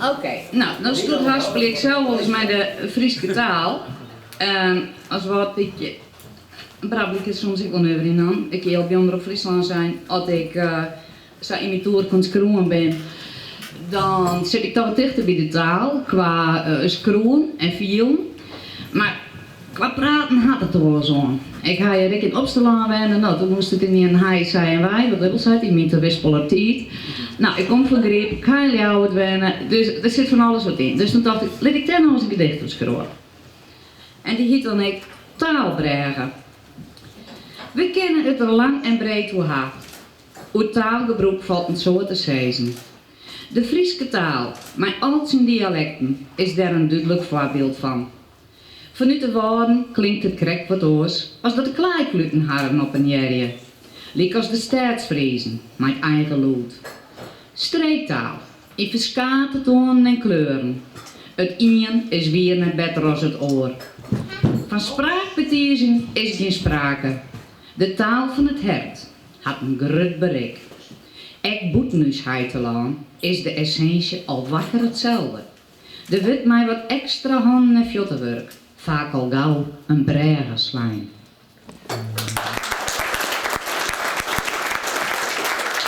Oké, no, dan stoethaspelje ik sels wolris mei de Fryske taal. As Wâldpykje brabbelje ik it soms ek wol nuver yn dan. Ik hie al by Omrop Fryslân sein, as ik sa yn myn toerke oan it skriuwen bin, dan sit ik toch wat tichter by de taal kwa skriuwen en fielen. Mar kwa praten hat it der wolris oan. Ik ha hjir ek yn Opsterlân wenne, no toen moast it ynienen hy, sy en wy, wat Libbel seit, yn myn Terwispeler tiid. No, ik kom fan Garyp, ik ha yn Ljouwert wenne, dus der sit fan alles wat yn. Dus toen tocht ik, lit ik dêr no ris in gedicht oer skriuwe. En dy hiet dan ek Taalbrêge. We kinne it der lang en breed oer ha. Oer taalgebrûk falt in soad te sizzen. De Fryske taal, mei al syn dialekten, is dêr in dúdlik foarbyld fan. Fanút de Wâlden klinkt it krekt wat oars as dat de klaaikluten harren oppenearje, lykas de Stêdsfriezen mei it eigen lûd. Streektaal, yn ferskate toanen en kleuren. It ien is wier net better as it oar. Fan spraakbetizing is gjin sprake. De taal fan it hert hat in grut berik. Ek bûten ús heitelân is de essinsje al wakker itselde. Der wurdt mei wat ekstra hannen en fuottewurk faak al gau in brêge slein.